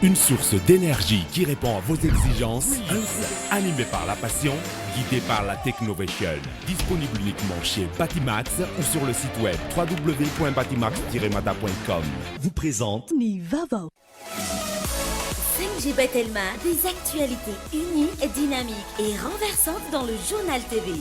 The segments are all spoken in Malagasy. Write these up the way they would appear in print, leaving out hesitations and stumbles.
Une source d'énergie qui répond à vos exigences, animé par la passion, guidé par la Technovation. Disponible uniquement chez Batimax ou sur le site web www.batimax-mada.com. Vous présente Ny vaovao. 5G Batelma, des actualités uniques, dynamiques et renversantes dans le journal TV.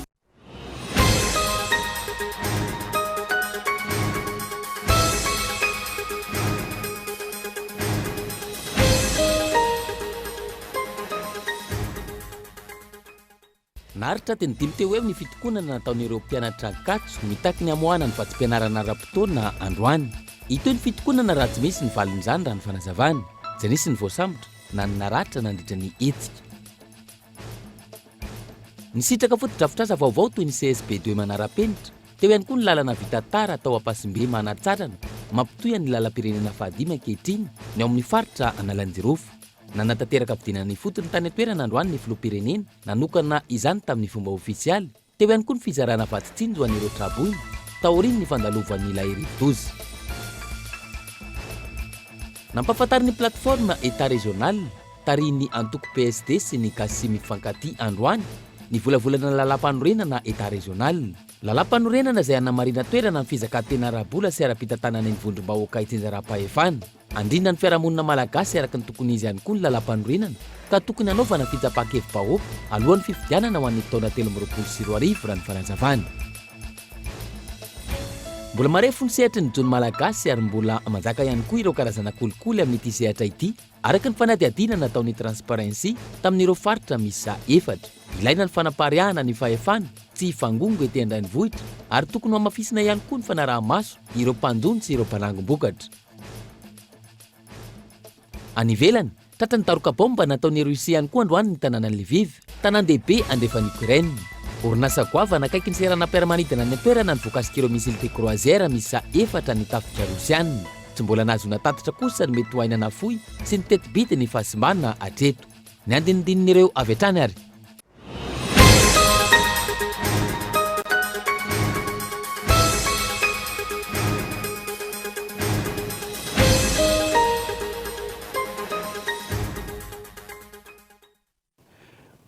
Naharitra teny dimy teo eo ny fitokonana nataon'ireo mpianatra Ankatso mitaky ny hamoahana ny vatsim-pianarana ara-potoana androany. Hitohy ny fitokonana raha tsy misy ny valin'izany raha ny fanazavana. Tsy nisy ny voasambotra na ny naratra nandritra ny hetsika. Nisitraka fotodrafitrasa vaovao toy ny CSB ii manara-penitra, teo ihany koa ny lalana vita tara tao Ampasimbe Manatsatrana, mampitohy an'ny lalam-pirenena fahadimy ankehitriny ny ao amin'ny faritra Analanjirofo. Nanatanteraka fidinana ifotony tany an-toerana androany ny filoham-pirenena, nanokana izany tamin'ny fomba ofisialy. Teo ihany koa ny fizarana vatsy tsinjo ho an'ireo tra-boina, taorian'ny fandalovan'ilay rivodoza. Nampahafantarin'ny Plateforme Etat Régional, tarihin'ny antoko PSD sy ny Gasy Mifankatia androany, ny volavolana lalàmpanorenana Etat Régional. Lalàmpanorenana izay hanamarina toerana ny fizakan-tena ara-bola sy ara-pitantanana ny vondrom-bahoaka itsinjaram-pahefana. Andrinan'ny fiarahamonina malagasy araka ny tokony izy ihany koa ny lalàmpanorenana ka tokony hanaovana fitsapan-kevi-bahoaka alohan'ny fifidianana ho an'ny taona 2023 raha ny fanazavany. Mbola marefo ny sehatry ny jono malagasy ary mbola manjaka ihany koa ireo karazana kolikoly amin'ity sehatra ity araka ny fanadihadiana nataon'ny Transparency tamin'ireo faritra miisa efatra. Ilaina ny fanapariahana ny fahefana tsy hifangongo ety an-drenivohitra ary tokony hohamafisina ihany koa ny fanaraha-maso ireo mpanjono sy ireo mpanangom-bokatra. Any ivelany, tratran'ny daroka baomba nataon'i Russie ihany koa androany ny tanànan'i Lviv, tanàn-dehibe andrefan'i Ukraine. Orinasa goavana akaiky ny seranam-piaramanidina any an-toerana no voakasik'ireo missile de croisière miisa efatra ny tafika rosiana. Tsy mbola nahazoana tatitra kosa ny mety ho aina nafoy sy ny teti-bidin'ny fahasimbana hatreto. Ny andinindin'ireo avy hatrany ary.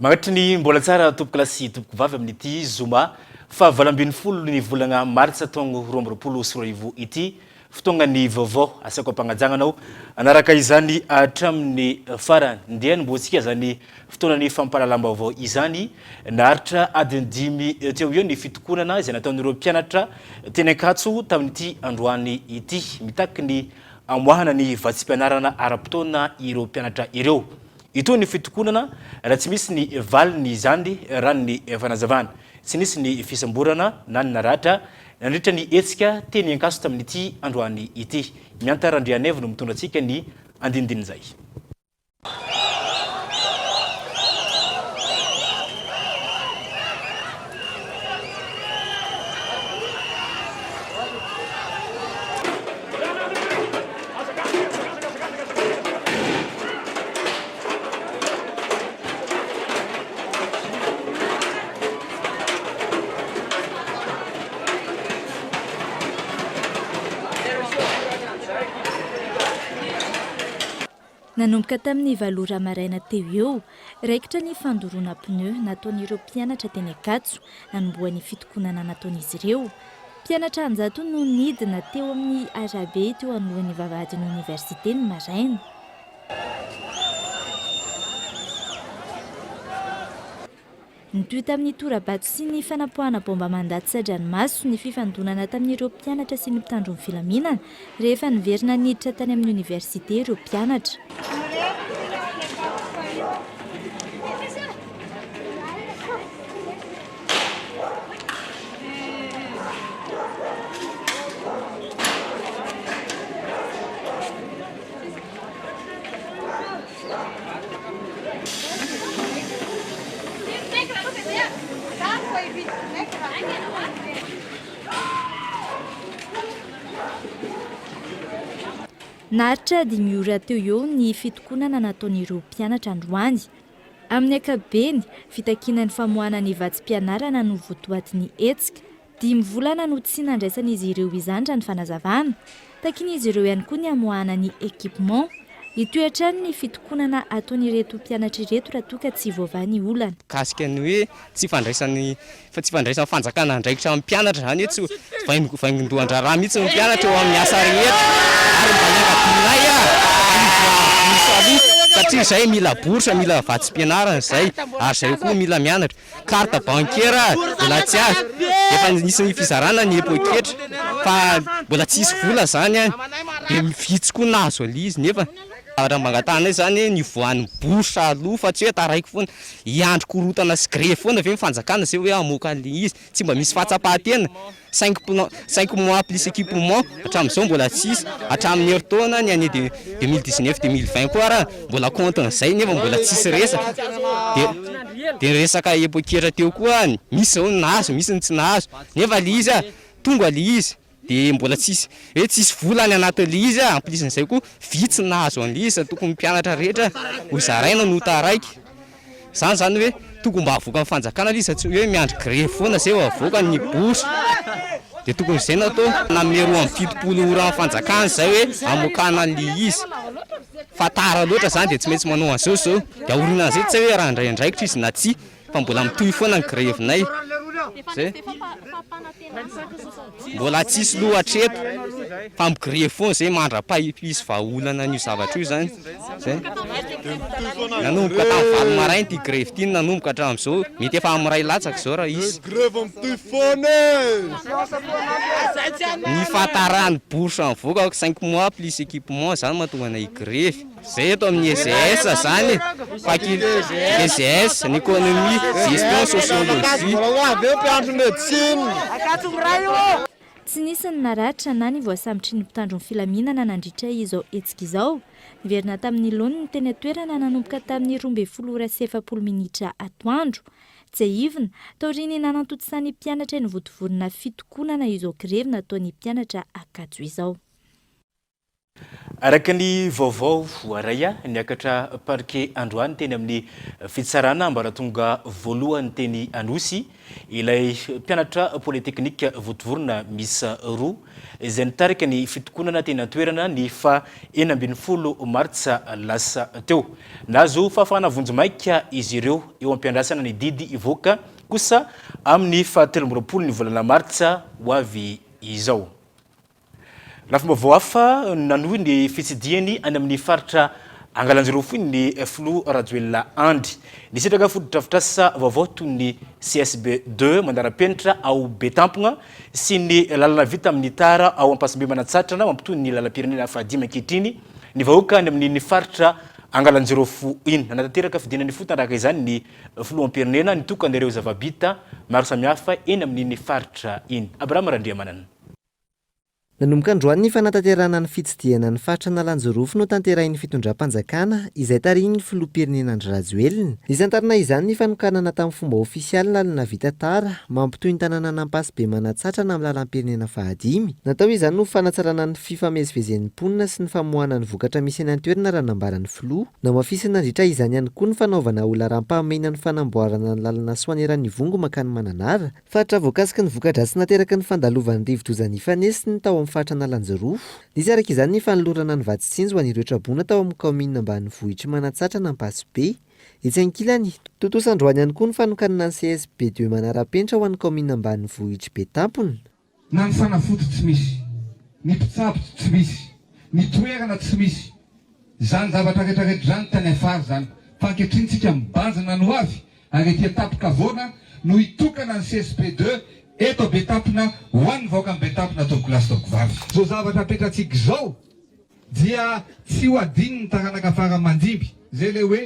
Magnatry ny mbola tsara tompokolahy sy tompokovavy amin'ity zoma faha 18 ny volagna martsa taogno 2022 ity. Fotoagnan'ny vaovao asaiko ampagnajagna anao hanaraka izany hatramin'ny farany. Ndeha hanombohantsika izany fotoanan'ny fampahalalam-baovao izany. Naharitra adiny dimy teo ho eo ny fitokonana izay nataon'ireo mpianatra teny Ankatso tamin'ity androany ity. Mitaky ny hamoahana ny vatsim-pianarana ara-potoana ireo mpianatra ireo. Hitohy ny fitokonana raha tsy misy ny valiny izany raha ny fanazavana. Tsy nisy ny fisamborana na ny naratra nandritra ny hetsika teny Ankaso tamin'ity androany ity. Mianta Randrianaivo no mitondra antsika ny andinindin'izay. Nanomboka tamin'ny valo ora maraina teo eo, raikitra ny fandoroana pneu nataon'ireo mpianatra teny Ankatso, nanombohan'ny fitokonana nataon'izy ireo. Mpianatra an-jatony no nidina teo amin'ny arabe teo anoloan'ny vavahadin'ny oniversite ny maraina. Nitohy tamin'ny tora-bato sy ny fanapoahana baomba mandatsa-dranomaso ny fifandonana tamin'ireo mpianatra sy ny mpitandro ny filaminana rehefa niverina niditra tany amin'ny oniversite ireo mpianatra. Naharitra dimy ora teo eo ny fitokonana nataon'ireo mpianatra androany. Amin'ny ankapobeny, fitakiana ny famoahana ny vatsim-pianarana no votoatin'ny hetsika. Dimy volana no tsy nandraisan'izy ireo izany raha ny fanazavana. Takian'izy ireo ihany koa ny hamoahana ny équipement. Hitohy hatrany ny fitokonana ataon'ireto mpianatra ireto raha toa ka tsy voavaha ny olana. Mikasika ny hoe tsy fandraisan'ny tsy fandraisan'ny fanjakana andraikitra amin'ny mpianatra izany hoe tsy vaingondohan-draharaha mihitsy ny mpianatra eo amin'ny asa rehetra ary mba iangavianay hivoahan'ny bourse aloha satria izay mila bourse, mila vatsim-pianarana izay ary izay koa mila mianatra. Carte bancaire mbola tsy azo, efa nisy ny fizarana ny poketra fa mbola tsisy vola zany any, de vitsy koa nahazo an'le izy nefa zavatra mba angatahanay zany ny hivoahan'ny bourse aloha fa tsy hoe taraiky foana, hiandry korontana sy grevy foana ve ny fanjakana zay hoe hamoaka an'le izy, tsy mba misy fahatsapan-tena. Cinq plan, cinq mois plus équipement hatramin'izao mbola tsisy, hatramin'ny herintaona ny année de 2019 2020 koa ara mbola compte-n'izay nefa mbola tsisy resaka, de de ny resaka epoketra teo koa misy zao ny nahazo misy ny tsy nahazo nefa le izy a tonga le izy de mbola tsisy hoe tsisy vola any anatin'le izy a, en plus n'izay koa vitsy ny nahazo an'le izy, tokony mpianatra rehetra ho zaraina no ho taraiky. Zany zany hoe tokony mba avoakan'ny fanjakana le izy fa tsy hoe miandry grevy foana zay vao avoaka ny bourse de tokony zay no atao, nanome 72 ora ny fanjakana zay hoe hamokana an'le izy fa tara loatra zany de tsy maintsy manao an'zao zao de aorinan'zay tsy hay hoe raha handray andraikitra izy na tsia fa mbola mitohy foana ny grevy-nay zay. Mbola tsisy loha hatreto fa mi-grevy foana zay mandra-pahisy vahaolana an'io zavatra io zany. Zay. Nanomboka tamin'ny 8 maraina ity grevy ity no nanomboka hatramin'izao, mety efa amin'ny iray latsaka izao raha hisy. Ny fahataran'ny bourse mivoaka cinq mois plus équipement zany mahatonga anay hi-grevy. Zay eto amin'ny EGS zany e, faculté EGS, ny économie, gestion, sociologie. Tsy nisy ny naratra na ny voasambotry ny mpitandro ny filaminana nandritra izao hetsika izao. Niverina tamin'ny laoniny teny an-toerana nanomboka tamin'ny 12 ora sy 40 minitra atoandro. Tsiahivina, taorian'ny nanantontosan'ny mpianatra eny Vontovorona fitokonana izao grevy nataon'ny mpianatra Ankatso izao. Araka ny vaovao voaray, niakatra parquet androany teny amin'ny fitsarana ambaratonga voalohany teny Anosy ilay mpianatra Polytechnique Vontovorona miisa roa izay nitarika ny fitokonana teny an-toerana ny faha 16 martsa lasa teo. Nahazo fahafahana vonjimaika izy ireo eo am-piandrasana ny didy hivoaka kosa amin'ny faha 23 ny volana martsa ho avy izao. Lafim-baovao hafa, nanohy ny fitsidihany any amin'ny faritra Angalanjirofo iny ny filoha Rajoelina Andry. Nisitraka fotodrafitrasa vaovao toy ny CSB ii manara-penitra ao Betampona sy ny lalana vita amin'ny tara ao Ampasimbe Manatsatrana mampitohy ny lalam-pirenena fahadimy ankehitriny ny vahoaka any amin'iny faritra Angalanjirofo iny. Nanatanteraka fidinana ifotony araka izany ny filoham-pirenena nitokana ireo zava-bita maro samihafa eny amin'iny faritra iny. Abraham Randriamanana. Nanomboka androany ny fanatanterahana ny fitsidihana ny faritra Analanjirofo notanterahin'ny fitondram-panjakana izay tarihin'ny filoham-pirenena Andry Rajoelina. Nisantarina izany ny fanokanana tamin'ny fomba ofisialy ny lalana vita tara mampitohy ny tanànan'Ampasibe Manatsatrana amin'ny lalam-pirenena fahadimy. Natao izany ho fanatsarana ny fifamezivezen'ny mponina sy ny famoahana ny vokatra misy eny an-toerana raha nambaran'ny filoha. Nohamafisina nandritra izany ihany koa ny fanaovana ho laharam-pahamehana ny fanamboarana ny lalana Soanieran'Ivongo mankany Mananara. Faritra voakasiky ny voka-dratsy nateraky ny fandalovan'ny rivodoza nifanesy ny tao amin'ny faritra Analanjirofo. Nisy araka izany ny fanolorana ny vatsy tsinjo ho an'ireo traboina tao amin'ny kaominina ambanivohitr'i Manatsatrana Ampasibe. Etsy ankilany, tontosa androany ihany koa ny fanokanana ny CSB ii manara-penitra ho an'ny kaominina ambanivohitr'i Betampona. Na ny fanafody tsy misy, ny mpitsabo tsy misy, ny toerana tsy misy. Izany zavatra rehetra rehetra izany tany afara izany. Fa ankehitriny tsika mibanjina ny ho avy ary ety an-tampon-kavoana no hitokana ny CSP ii eto Betampona ho an'ny vahoakan'i Betampona tompokolahy sy tompokovavy. Izao zavatra apetratsika izao dia tsy ho adinon'ny taranaka fara aman-dimby. Izay ilay hoe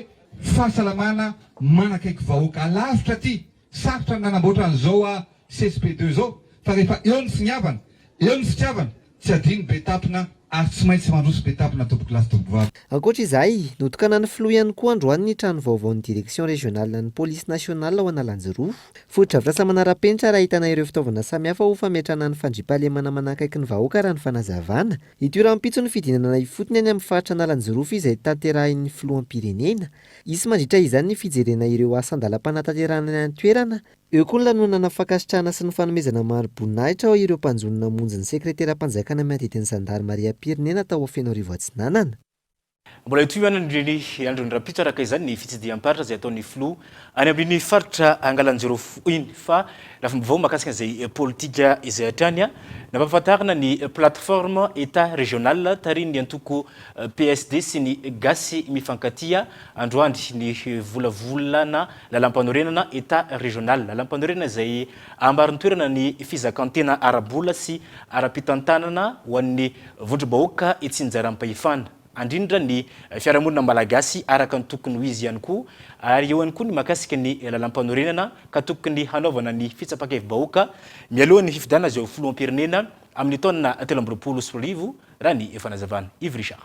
fahasalamana manakaiky vahoaka lavitra aty. Sarotra ny nanamboatra an'izao CSP ii izao fa rehefa eo ny finiavana, eo ny fitiavana, tsy adino Betampona ary tsy maintsy mandroso Betampona tompokolahy sy tompokovavy. Ankoatra izay, notokanan'ny filoha ihany koa androany ny trano vaovaon'ny Direction Régionale an'ny Police Nationale ao Analanjirofo. Fotodrafitrasa manara-penitra ary ahitana ireo fitaovana samihafa ho fametrahana ny fandriampahalemana manakaiky ny vahoaka raha ny fanazavana. Ity rahampitso ny fidinana ifotony any amin'ny faritra Analanjirofo izay tanterahin'ny filoham-pirenena. Hisy mandritra izany ny fijerena ireo asa andalam-panatanterahana any an-toerana, eo koa ny lanonana fankasitrahana sy ny fanomezana mari-boninahitra ho ireo mpanjono namonjy ny sekreteram-panjakana miadidy ny zandarimariam-pirenena tao Fenoarivo Atsinanana. Mbola hitohy ihany ny andron'ny rahampitso araka izany ny fitsidiham-paritra izay ataon'ny filoha any amin'iny faritra Angalanjirofo iny fa lafim-baovao mahakasika an'izay politika izay hatrany. Nampahafantarina ny plateforme Etat Régional tarihin'ny antoko PSD sy ny Gasy Mifankatia androany ny volavolana lalampanorenana Etat Régional. Lalampanorenana izay ambarin-toerana ny fizakan-tena ara-bola sy ara-pitantanana ho an'ny vondrom-bahoaka itsinjaram-pahefana. Andrindra ny fiarahamonina malagasy araka ny tokony ho izy ihany koa ary eo ihany koa ny mahakasika ny lalampanorenana ka tokony hanaovana ny fitsapan-kevi-bahoaka mialohan'ny fifidianana izay ho filoham-pirenena amin'ny taona 2023 raha ny fanazavana. Yves Richard.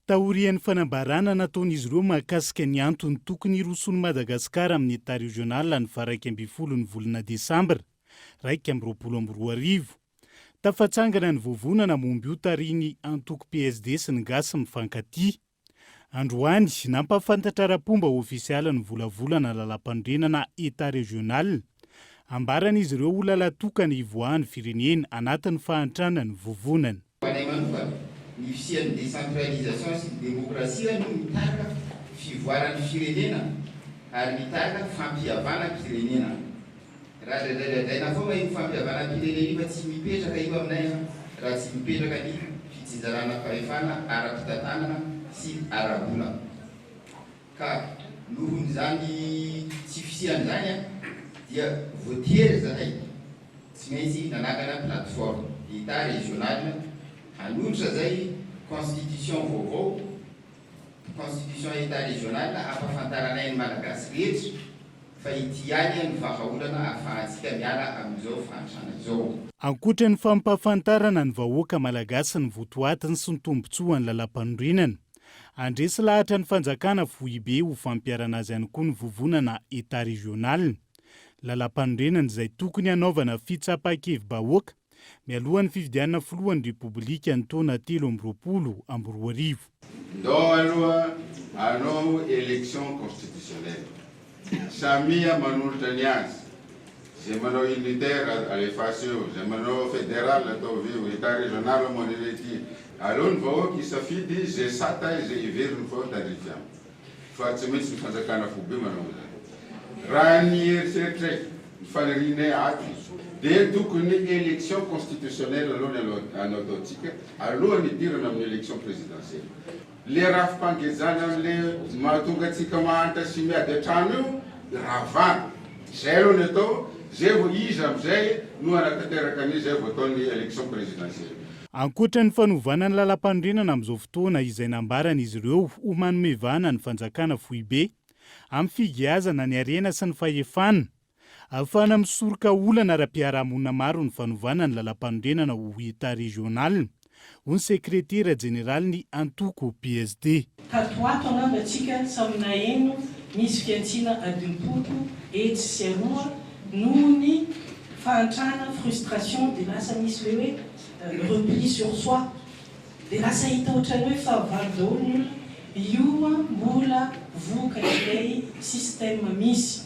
Taorian'ny fanambarana nataon'izy ireo mahakasika ny antony tokony hirosoan'i Madagasikara amin'ny Etat Régional ny faha 11 ny volana desambra 2021, Tafatsangana ny vovonana momba io tarihin'ny antoko PSD sy ny Gasy Mifankatia. Androany, nampahafantatra ara-pomba ofisialy ny volavolana lalàmpanorenana Etat Régional. Ambaran'izy ireo ho lalan-tokana hivoahan'ny firenena anatin'ny fahantrana ny vovonana. Ho anay manokana, ny fisian'ny décentralisation sy ny demokrasia no mitarika fivoaran'ny firenena ary mitarika fampihavanam-pirenena. Raha dradradradraina foagna io fampihavanam-pirenena io fa tsy mipetraka io aminay an, raha tsy mipetraka ny fitsinjarana fahefana ara-pitantanana sy ara-bola. Ka nohon'izany tsy fisian'izany an, dia voatery zahay tsy maintsy nanangana plateforme Etat régional hanolotra zay constitution vaovao, Constitution Etat Régional hampafantaranay ny Malagasy rehetra fa ity ihany no vahaolana ahafahantsika miala amin'izao fahantrana izao. Ankoatra ny fampahafantarana ny vahoaka Malagasy ny votoatiny sy ny tombontsoan'ny lalàmpanorenana, handresy lahatra ny fanjakana foibe ho fampiharana azy ihany koa ny vovonana Etat Régional, lalàmpanorenana izay tokony hanaovana fitsapan-kevi-bahoaka Mialohan'ny fifidianana filohan'ny Repoblika ny taona 2023. Ndao aloha hanao election constitutionnelle. Samia manolotra ny azy. Zay manao unitaire alefaso eo, zay manao federal ataovy eo, etat regional moa nene ity. Aleo ny vahoaka hisafidy zay sata izay heveriny fa tandrify aminy. Fa tsy maintsy ny fanjakana foibe manao an'izany. Raha ny eritreritray, ny fanirianay ato dia tokony élection constitutionnelle aloha ny ataontsika alohan'ny hidirana amin'ny élection présidentielle. Le rafi-pangejana an'le mahatonga antsika mahantra sy miady an-trano io, ravana. Zay aloha ny atao, zay vao iza amin'izay no hanatanteraka an'io, zay vao atao ny élection présidentielle. Ankoatra ny fanovana ny lalampanorenana amin'izao fotoana izay nambaran'izy ireo ho manome vahana ny fanjakana foibe amin'ny figiazana ny harena sy ny fahefana, ahafahana misoroka olana ara-piarahamonina maro ny fanovana ny lalampanorenana ho Etat régional, hoy ny sekretera jeneralin'ny antoko PSD. Tato ho ato angamba tsika samy naheno misy fihantsiana adim-poko etsy sy aroa noho ny fahantrana, frustration, dia lasa misy le hoe repli sur soi, dia lasa hita ohatran'ny hoe fahavalo daholo ny olona, io mbola vokatr'ilay système misy.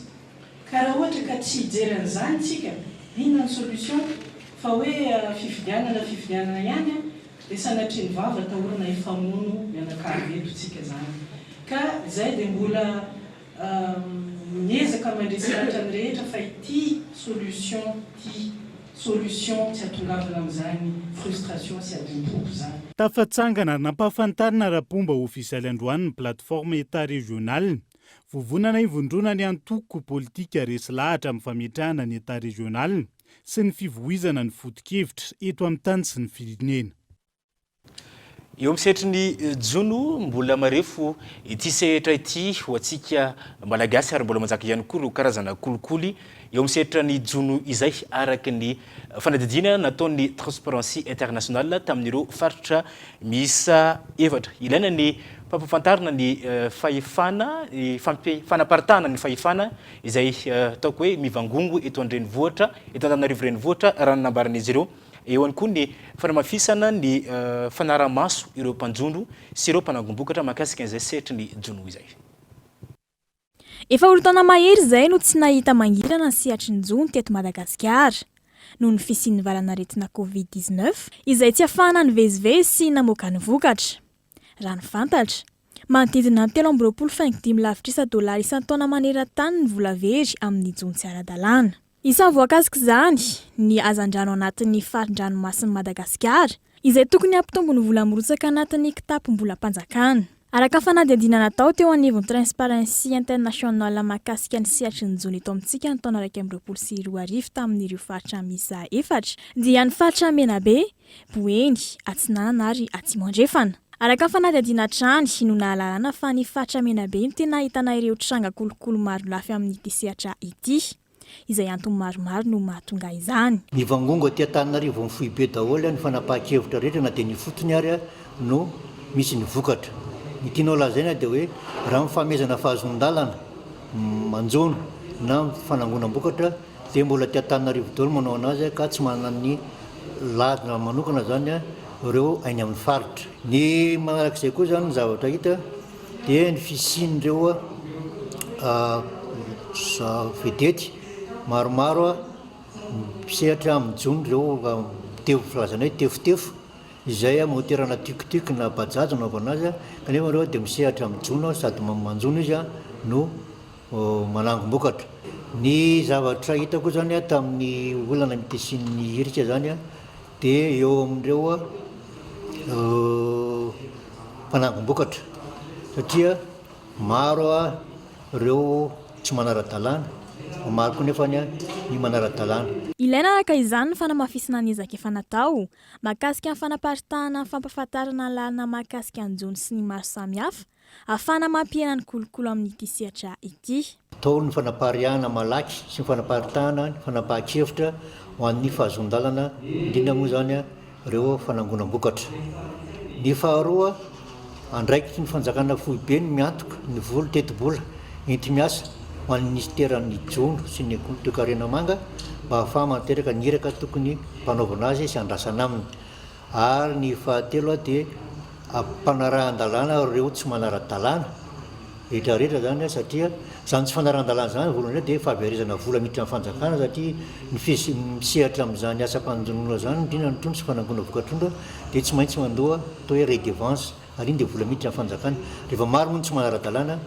Ka raha ohatra ka tsy hijery an'izany tsika, inona ny solution? Fa hoe fifidianana fifidianana ihany an, dia sanatria ny vava atahorana hifamono mianakavy eto tsika zany. Ka izay dia mbola miezaka mandresy lahatra ny rehetra fa ity solution ity solution tsy hatongavana amin'izany frustration sy adim-poko izany. Tafatsangana ary nampahafantarina ara-pomba ofisialy androany ny Plateforme Etat Régional Vovonana ivondrona ny antoko politika resy lahatra amin'ny fametrahana ny Etat Régional sy ny fivoizana ny foto-kevitra eto amin'ny tany sy ny firenena. Eo amin'ny sehatry ny jono, mbola marefo ity sehatra ity ho antsika Malagasy ary mbola manjaka ihany koa ireo karazana kolikoly eo amin'ny sehatra ny jono izay araka ny fanadihadiana nataon'ny Transparency International tamin'ireo faritra miisa efatra. Ilaina ny fampahafantarana ny fahefana, ny fanaparitahana ny fahefana izay ataoko hoe mivangongo eto an-drenivohitra, eto Antananarivo renivohitra raha ny nambaran'izy ireo. Eo ihany koa ny fanamafisana ny fanaraha-maso ireo mpanjono sy ireo mpanangom-bokatra mahakasika an'izay sehatry ny jono izay. Efa ho taona mahery izay no tsy nahita mangirana ny sehatry ny jono teto Madagasikara. Noho ny fisian'ny valanaretina Covid 19 izay tsy afahana nivezivezy sy namoaka ny vokatra. raha ny fantatra. Manodidina ny 23 faingo dimy lavitrisa dolara isan-taona maneran-tany ny vola very amin'ny jono tsy ara-dalàna. Isan'ny voakasik'izany ny hazandrano anatin'ny fari-dranomasin'i Madagasikara, izay tokony hampitombo ny vola mirotsaka anatin'ny kitapom-bolam-panjakana. Araka ny fanadihadiana natao teo anivon'ny Transparency International mahakasika ny sehatry ny jono eto amintsika ny taona 2021 tamin'ireo faritra miisa efatra, dia ny faritra Menabe, Boeny, Atsinanana ary Atsimo Andrefana. Araka ny fanadihadiana hatrany no nahalalana fa ny faritra Menabe no tena ahitana ireo tranga kolikoly marolafy amin'ity sehatra ity. Izay antony maromaro no mahatonga izany. Mivangongo aty Antananarivo amin'ny foibe daholo ny fanapahan-kevitra rehetra na dia ny ifotony ary no misy ny vokatra. Ny tianao lazaina dia hoe raha ny fanomezana fahazoan-dalana manjono na fanangonam-bokatra dia mbola aty Antananarivo daholo manao anazy ka tsy manana ny lahatra manokana izany ireo any amin'ny faritra. Ny manarak'izay koa izany ny zavatra hita dia ny fisian'ireo vedety maromaro mpisehatra amin'ny jono ireo tefo filazana hoe tefotefo izay moterana tuk-tuk na bajaj no anaovana azy kanefa ireo dia misehatra amin'ny jono sady manjono izy no manangom-bokatra. Ny zavatra hita koa izany tamin'ny olana mety hisian'ny hirika izany dia eo amin'ireo mpanangom-bokatra satria maro ireo tsy manara-dalàna, maro koa nefa ny manara-dalàna. Ilaina araka izany ny fanamafisana ny ezaka efa natao mahakasika ny fanaparitahana ny fampahafantarana ny lalana mahakasika ny jono sy ny maro samihafa Ahafahana mampihena ny kolokolo amin'ity sehatra ity. Atao ny fanapariahana malaky sy ny fanaparitahana ny fanapahan-kevitra ho an'ny fahazoan-dalana, indrindra moa izany ireo fanangonam-bokatra. Ny faharoa, andraikitry ny fanjakana foibe ny miantoka ny vola tetibola enti-miasa ho an'ny minisiteran'ny Jono sy ny Toekarena Manga mba ahafahana manatanteraka ny iraka tokony hampanaovana azy sy andrasana aminy. Ary ny fahatelo dia ampanarahan-dalàna ireo tsy manara-dalàna rehetra rehetra izany satria izany tsy fanarahan-dalàna izany voalohany indrindra dia fahaverezana vola miditra amin'ny fanjakana satria ny fis- misehatra amin'izany asam-panjonoana izany indrindra ny trondro sy fanangona voka-trondro dia tsy maintsy mandoa atao hoe redevance ary iny dia vola miditra amin'ny fanjakana. Rehefa maro moa ny tsy manara-dalàna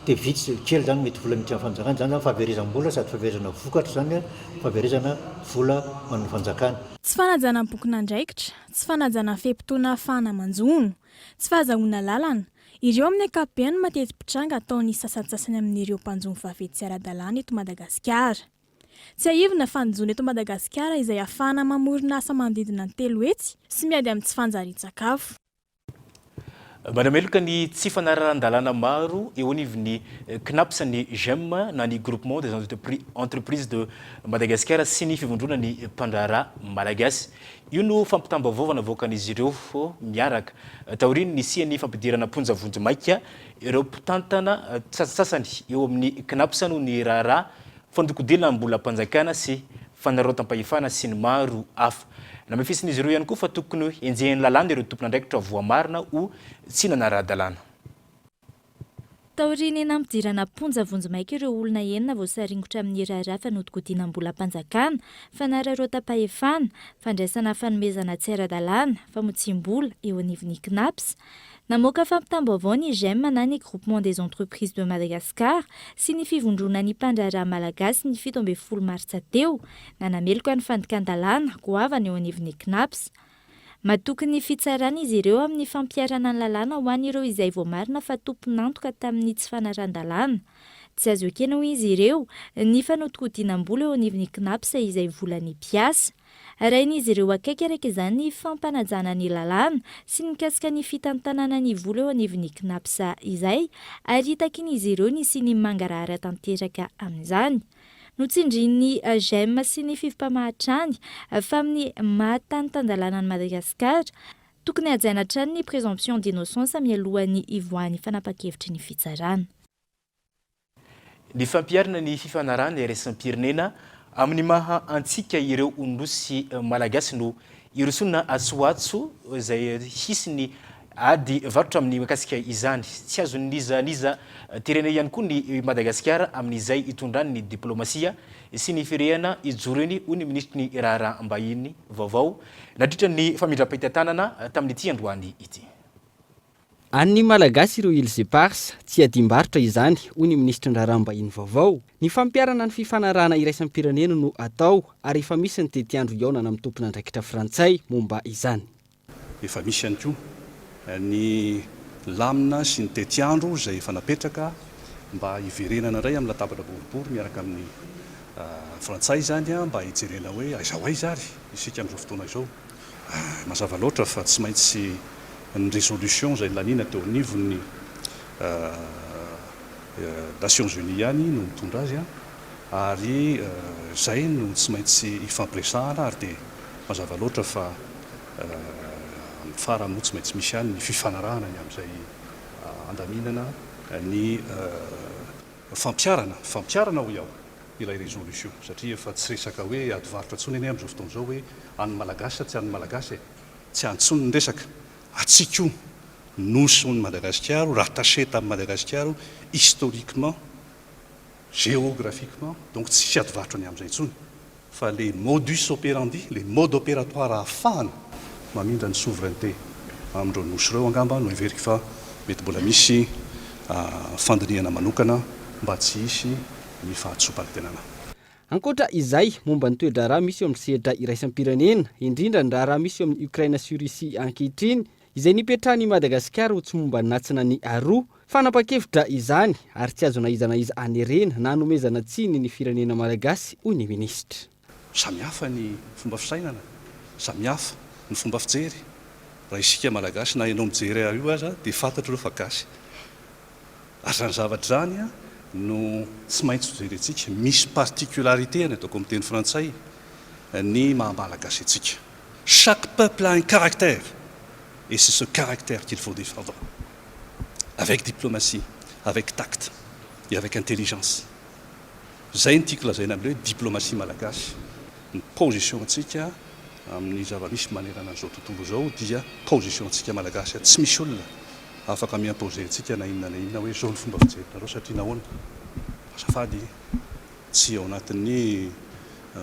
dia vitsy, kely izany mety vola miditra amin'ny fanjakana, izany izany fahaverezam-bola sady fahaverezana vokatra izany, fahaverezana vola ho an'ny fanjakana. Tsy fanajana ny bokin'andraikitra, tsy fanajana ny fe-potoana ahafahana manjono, tsy fahazahoana lalana, ireo amin'ny ankapobeny no mateti-pitranga ataon'ny sasantsasany amin'ireo mpanjono vaventy tsy ara-dalàna eto Madagasikara. Tsiahivina fa ny jono eto Madagasikara izay ahafahana mamorona asa manodidina ny 300 sy miady amin'ny tsy fanjarian-tsakafo. Manameloka ny tsy fanarahan-dalàna maro eo anivon'ny Cnaps ny Gem na ny Groupement des Entreprises de Madagascar sy ny Fivondronan'ny Mpandraharaha Malagasy. Io no fampitam-baovao navoakan'izy ireo miaraka taorian'ny nisian'ny fampidirana am-ponja vonjimaika ireo mpitantana sasantsasany eo amin'ny Cnaps noho ny raharaha fandokodinam-bolam-panjakana sy fanararaotam-pahefana sy ny maro hafa. Namafisin'izy ireo ihany koa fa tokony henjehin'ny lalàna ireo tompon'andraikitra voamarina ho tsy nanara-dalàna. Taorian'ny nampidirana am-ponja vonjimaika ireo olona enina voasaringotra amin'ny raharaha fanodikodinam-bolam-panjakana, fanararaotam-pahefana, fandraisana fanomezana tsy ara-dalàna, famotsiam-bola, eo anivon'ny Cnaps, Namoaka fampitam-baovao ny Gem na ny Groupement des Entreprises de Madagascar sy ny Fivondronan'ny mpandraharaha malagasy ny 17 martsa teo, nanameloka ny fandikan-dalàna goavana eo anivon'ny Cnaps. Matoky ny fitsarana izy ireo amin'ny fampiharana ny lalàna ho an'ireo izay voamarina fa tompon'antoka tamin'ny tsy fanarahan-dalàna. Tsy azo ekena hoy izy ireo ny fanodikodinam-bola eo anivon'ny Cnaps izay volan'ny mpiasa. Arahin'izy ireo akaiky araka izany ny fampanajana ny lalàna sy ny mikasika ny fitantanana ny vola eo anivon'ny Cnaps izay ary hitakian'izy ireo ny hisian'ny mangarahara tanteraka amin'izany. Notsindrian'ny Gem sy ny Fivmpama hatrany fa amin'ny maha tany tan-dalàna an'i Madagasikara, tokony hajaina hatrany ny présomption d'innocence mialohan'ny hivoahan'ny fanapan-kevitry ny fitsarana. Ny fampiharana ny fifanarahana iraisam-pirenena amin'ny maha antsika ireo Nosy Malagasy no hirosoana atsy ho atsy izay hisy ny ady varotra amin'ny mikasika izany. Tsy azon'iza n'iza terena ihany koa ny Madagasikara amin'izay hitondrany ny diplomasia sy ny firehana hijoroany hoy ny minisitry ny raharaham-bahiny vaovao nandritra ny famindram-pitantanana tamin'ity androany ity. An'ny Malagasy ireo Îles Éparses, tsy iadiam-barotra izany, hoy ny minisitry ny Raharaham-bahiny vaovao. Ny fampiharana ny fifanarahana iraisam-pirenena no atao ary efa misy ny tetiandro hihaonana amin'ny tompon'andraikitra frantsay momba izany. Efa misy ihany koa ny lamina sy ny tetiandro izay efa napetraka mba hiverenana indray amin'ny latabatra boribory miaraka amin'ny frantsay izany mba hijerena hoe aiza ho aiza ary isika amin'izao fotoana izao. Mazava loatra fa tsy maintsy ny résolution izay laniana teo anivon'ny Nations Unies ihany no mitondra azy ary izay no tsy maintsy ifampiresahana ary dia mazava loatra fa amin'ny farany moa tsy maintsy misy ihany ny fifanarahana ny amin'izay handaminana ny fampiharana, fampiharana hoy aho, ilay résolution satria efa tsy resaka hoe ady varotra intsony anie amin'izao fotoana izao hoe an'ny Malagasy sa tsy an'ny Malagasy e! Tsy any intsony ny resaka, antsika io, Nosy hono Madagasikara, rattaché tamin'i Madagasikara historiquement, géographiquement, donc tsisy ady varotra ny amin'izay intsony. Fa le modus operandi, le mode opératoire ahafahana mamindra ny souveraineté amin'ireo nosy ireo angamba no heveriko fa mety mbola misy fandinihana manokana mba tsy hisy ny fahadisoam-panantenana. Ankoatra izay, momba ny toe-draharaha misy eo amin'ny sehatra iraisam-pirenena, indrindra ny raharaha misy eo amin'i Ukraine sy Russie ankehitriny, izay nipetrahan'i Madagasikara ho tsy momba ny natsina ny aroa. Fanapahan-kevitra izany ary tsy azo na iza na iza anerena na anomezana tsiny ny firenena malagasy, hoy ny minisitra. Samy hafa ny fomba fisainana, samy hafa ny fomba fijery. Raha isika Malagasy na ianao mijery ahy io aza dia fantatrareo fa gasy. Ary izany zavatra izany no tsy maintsy hojerentsika. Misy particularité ny ataoko amin'ny teny frantsay ny maha Malagasy antsika. Chaque peuple a un caractère et c'est ce caractère qu'il faut défendre avec diplomatie, avec tact et avec intelligence. Izay no tiako lazaina amin'ilay hoe diplomatie malagasy. Ny position antsika amin'ny zava-misy manerana an'izao tontolo izao dia position antsika malagasy. Tsy misy olona afaka mi-imposer antsika na inona na inona hoe izao ny fomba fijerinareo satria nahoana? Azafady. Tsy ao anatin'ny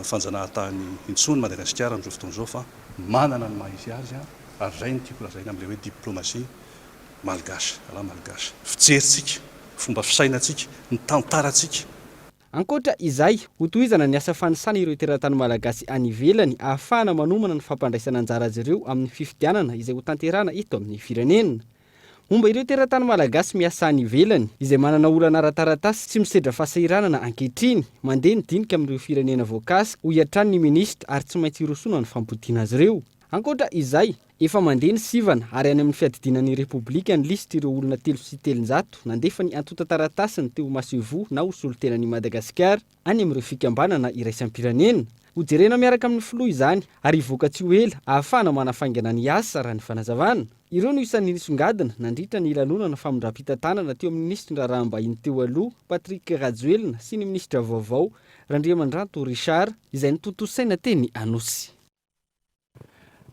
fanjanahantany intsony Madagasikara amin'izao fotoana izao fa manana ny maha izy azy ary izay no tiako lazaina amin'ilay hoe diplomatie malgache à la malgache. Fijerintsika, fomba fisainantsika, ny tantarantsika. Ankoatra izay, hotohizana ny asa fanisana ireo teratany malagasy any ivelany ahafahana manomana ny fampandraisana anjara azy ireo amin'ny fifidianana izay hotanterahana eto amin'ny firenena. Momba ireo teratany malagasy miasa any ivelany, izay manana olana ara-taratasy sy misedra fahasahiranana ankehitriny, mandeha ny dinika amin'ireo firenena voakasika, hoy hatrany ny minisitra ary tsy maintsy hirosoana ny fampodiana azy ireo. Ankoatra izay, efa mandeha ny sivana ary any amin'ny fiadidiana ny Repoblika ny lisitr'ireo olona 303 nandefa ny antontan-taratasiny te ho masoivoho na ho solontenan'i Madagasikara any amin'ireo fikambanana iraisam-pirenena. Hojerena miaraka amin'ny filoha izany ary hivoaka tsy ho ela ahafahana manafaingana ny asa raha ny fanazavana. Ireo no isan'ny nisongadina nandritra ny lanonana famindram-pitantanana teo amin'ny minisitry ny raharaham-bahiny teo aloha, Patrick Rajoelina sy ny minisitra vaovao, Randriamandranto Richard, izay notontosaina teny Anosy.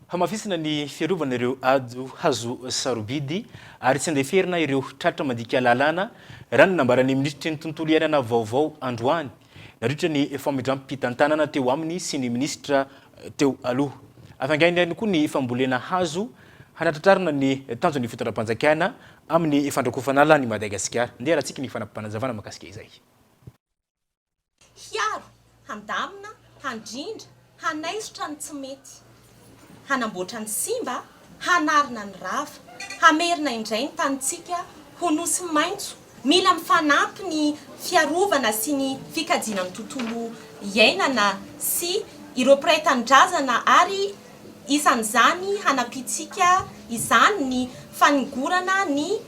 Hamafisina ny fiarovana ireo ado hazo sarobidy ary tsy andeferina ireo tratra mandika lalàna, raha ny nambaran'ny minisitry ny tontolo iainana vaovao androany, nandritra ny famindram-pitantanana teo aminy sy ny minisitra teo aloha. Hafainganina ihany koa ny fambolena hazo hanatratrarana ny tanjon'ny fitondram-panjakana amin'ny fandrakofan'ala an'i Madagasikara. Ndeha haratsika ny fanampim-panazavana mahakasika izay. Hiaro, handamina, handrindra, hanaisotra ny tsy mety. Hanamboatra ny simba, hanarina ny rava. Hamerina indray ny tanintsika ho nosy maitso. Mila mifanampy ny fiarovana sy ny fikajiana ny tontolo iainana sy ireo mpiray tanindrazana ary isan'izany hanampiantsika izany ny faningorana ny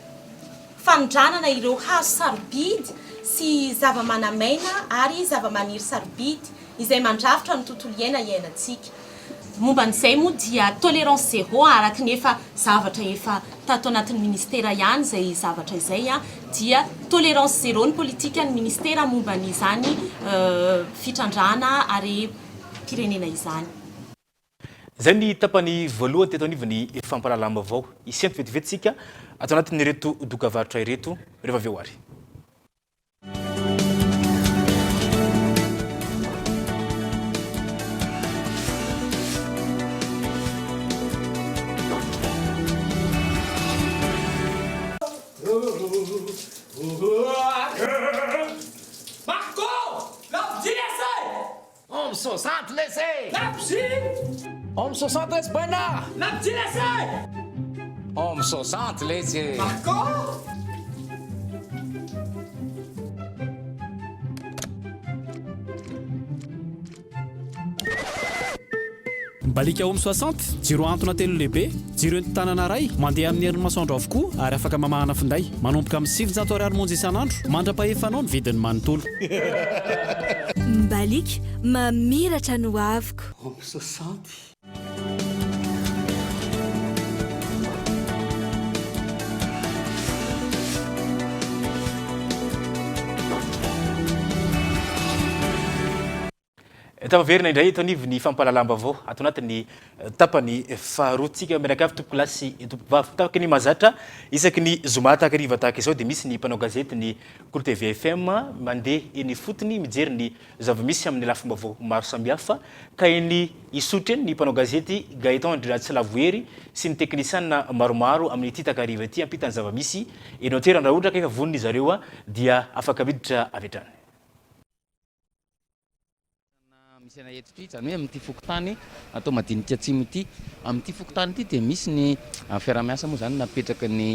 Fanondranana ireo hazo sarobidy sy zava-manamaina ary zava-maniry sarobidy izay mandrafitra ny tontolo iaina iainantsika. Momba an'izay moa dia tolérance zéro araka ny efa zavatra efa tato anatin'ny ministera ihany izay zavatra izay dia tolérance zéro ny politikan'ny ministera momba an'izany fitrandrahana harem-pirenena izany. Izay ny tapany voalohany teto anivon'ny fampahalalam-baovao. Hisento vetivety isika ato anatin'ireto dokavarotra ireto rehefa avy eo ary. Marco! Labozia lesy e! Homme 60 lesy e! Labozia! Homme 60 lesy baina! Labozia lesy e! Homme 60 lesy e! Marco! Mibalika Home 60, jiro ahantona telo lehibe, jiro entin-tanana iray, mandeha amin'ny herin'ny masoandro avokoa ary afaka mamahana finday. Manomboka amin'ny 900 ariary monja isan'andro, mandra-pahefanao ny vidiny manontolo. Mibalika, mamiratra ny hoaviko. Home 60. Tafaverina indray eto anivon'ny fampahalalam-baovao ato anatin'ny tapany faharoa tsika mianakavy tompokolahy sy tompokovavy. Tahaka ny mahazatra isaky ny zoma takariva tahaka izao dia misy ny mpanao gazety ny Kolo TV FM mandeha eny ifotony mijery ny zava-misy amin'ny lafim-baovao maro samihafa ka eny Isotry eny ny mpanao gazety Gaëtan Andriratsilavohery sy ny teknisianina maromaro amin'ity takariva ity hampita ny zava-misy eny an-toerana. Raha ohatra ka efa vonona izareo dia afaka miditra avy hatrany. Misy anay eto ity, izany hoe amin'ity fokontany atao Madinika Atsimo ity. Amin'ity fokontany ity dia misy ny fiaraha-miasa moa izany napetraky ny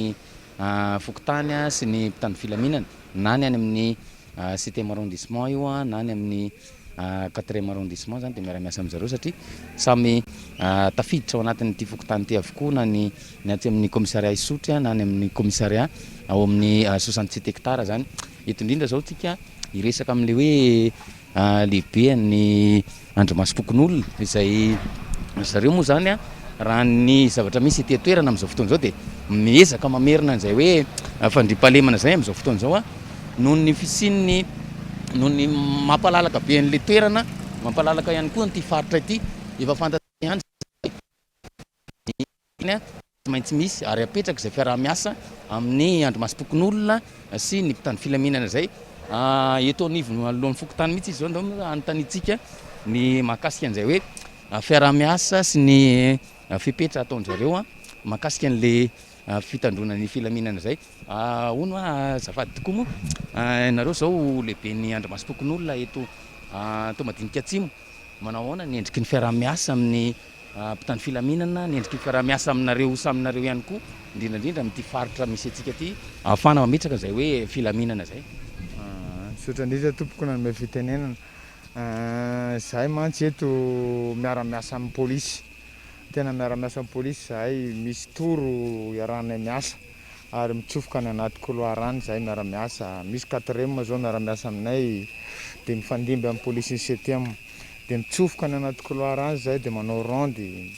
fokontany sy ny mpitandro filaminana, na ny any amin'ny septième arrondissement io na ny amin'ny quatrième arrondissement izany dia miara-miasa amin-dry zareo satria samy tafiditra ao anatin'ity fokontany ity avokoa na ny ny atsy amin'ny commissariat Isotry na any amin'ny commissariat ao amin'ny 67 hectares izany. Eto indrindra izao tsika hiresaka amin'ilay hoe lehibean'ny andrimasom-pokonolona izay ry zareo moa izany raha ny zavatra misy ety an-toerana amin'izao fotoana izao dia miezaka mamerina an'izay hoe fandriampahalemana izay amin'izao fotoana izao noho ny fisian'ny noho ny mampalalaka be an'ilay toerana, mampalalaka ihany koa an'ity faritra ity, efa fantatra ihany Ny tsy maintsy misy ary apetraka izay fiaraha-miasa amin'ny andrimasom-pokonolona sy ny mpitandro filaminana izay eto anivon'ny anoloan'ny fokontany mihitsy izy izao. Ndao hanontaniantsika ny mahakasika an'izay hoe fiaraha-miasa sy ny fepetra ataon-dry zareo mahakasika an'ilay fitandroana ny filaminana izay. Hono hoa azafady tokoa moa, ianareo izao lehiben'ny andrimasom-pokonolona eto Antohomadinika Atsimo, manao ahoana ny endriky ny fiaraha-miasa amin'ny mpitandro filaminana, ny endriky ny fiaraha-miasa aminareo samy nareo ihany koa, indrindra indrindra amin'ity faritra misy antsika ity, ahafahana mametraka izay hoe filaminana izay. Misaotra indrindra tompoko nanome fitenenana. Izahay mantsy eto miara-miasa amin'ny polisy. Tena miara-miasa amin'ny polisy izahay, misy toro iarahanay miasa ary mitsofoka any anaty couloir any izahay miara-miasa. Misy quatrième izao miara-miasa aminay dia mifandimby amin'ny polisin'ny septième. Dia mitsofoka any anaty couloir any zahay dia manao ronde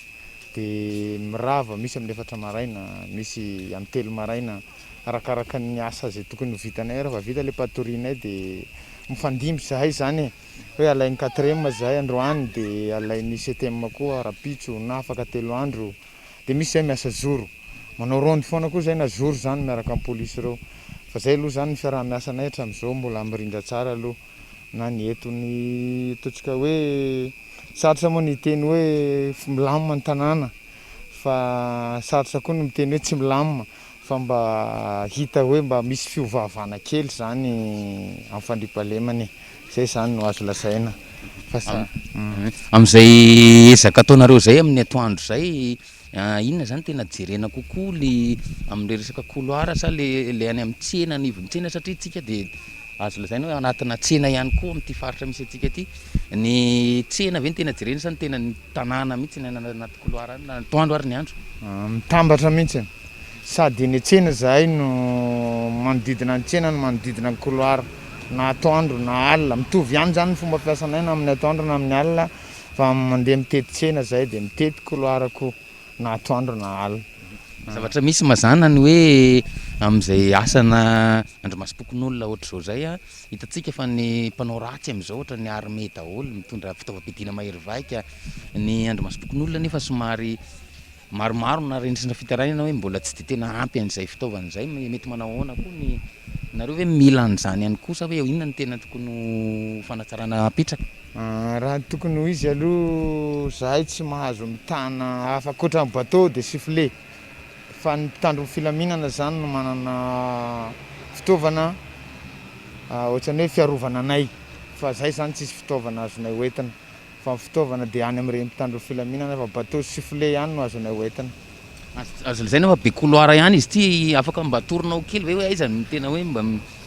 dia mirava, misy amin'ny efatra maraina, misy amin'ny telo maraina, arakaraka ny asa izay tokony ho vitanay, rehefa vita ilay patrouille-nay dia mifandimby zahay izany e, hoe alain'ny quatrième zahay androany dia alain'ny septième koa rahampitso na afaka telo andro, dia misy zahay miasa jour, manao ronde foana koa zahay na jour izany miaraka amin'ny polisy ireo, fa zay aloha izany ny fiaraha-miasanay hatramin'izao mbola mirindra tsara aloha. na ny eto ny ataontsika hoe sarotra moa ny hiteny hoe milamina ny tanàna fa sarotra koa ny miteny hoe tsy milamina fa mba hita hoe mba misy fiovaovana kely zany amin'ny fandriampahalemana e, zay zany no azo lazaina fa sa. Amin'izay ezaka ataonareo izay amin'ny atoandro izay, Inona zany tena jerena kokoa le amle resaka couloir sa le le any amin'ny tsena anivon'ny tsena satria tsika de azo lazaina hoe anatina tsena ihany koa amin'ity faritra misy antsika ity, ny tsena ve no tena jerena sa ny tena ny tanàna mihitsy ny any anaty couloir any na atoandro ary ny andro? Mitambatra mihitsy, sady eny an-tsena izahay no manodidina ny tsena no manodidina ny couloir na atoandro na alina, mitovy ihany zany ny fomba fiasanay na amin'ny atoandro na amin'ny alina Fa mandeha mitety tsena zahay dia mitety couloir koa na atoandro na alina. Zavatra misy mazàna ny hoe amin'izay asana andrimasom-pokonolona ohatr'izao izay, hitantsika fa ny mpanao ratsy amin'izao ohatran'ny armé daholo, mitondra fitaovam-piadiana mahery vaika, ny andrimasom-pokonolona nefa somary Maromaro no naharenesana fitarainana hoe mbola tsy dia tena ampy an'izay fitaovana izay, mety manao ahoana koa ny, nareo ve mila an'izany ihany koa sa hoe inona no tena tokony ho fanatsarana apetraka? Raha ny tokony ho izy aloha zahay tsy mahazo mitana hafa ankoatra ny bateau de sifflet fa ny mpitandro ny filaminana zany no manana. fitaovana ohatran'ny hoe fiarovana anay fa zay zany tsisy fitaovana azonay hoentina fa ny fitaovana dia any amin'ireny mpitandro ny filaminana fa bateau sy filet ihany no azonay hoentina. Azo lazaina fa be couloir ihany izy ity, afaka mba atoronao kely ve hoe aiza no tena hoe mba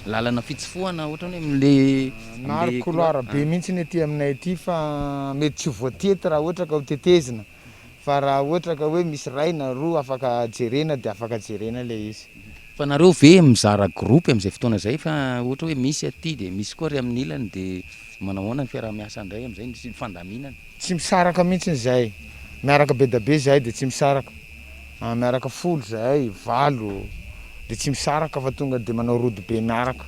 lalana fitsofohana ohatrany hoe amle Maro couloir be mihitsy ny aty aminay aty fa mety tsy ho voatety raha ohatra ka ho tetezina fa raha ohatra ka hoe misy iray na roa afaka jerena dia afaka jerena ilay izy. Fa nareo ve mizara groupe amin'izay fotoana izay fa ohatra hoe misy aty dia misy koa ary amin'ny ilany dia manao ahoana ny fiaraha-miasa indray amin'izay ny fandaminana? Tsy misaraka mihitsy izahay, miaraka be da be izahay dia tsy misaraka, miaraka folo izahay, valo, dia tsy misaraka fa tonga dia manao rodobe miaraka.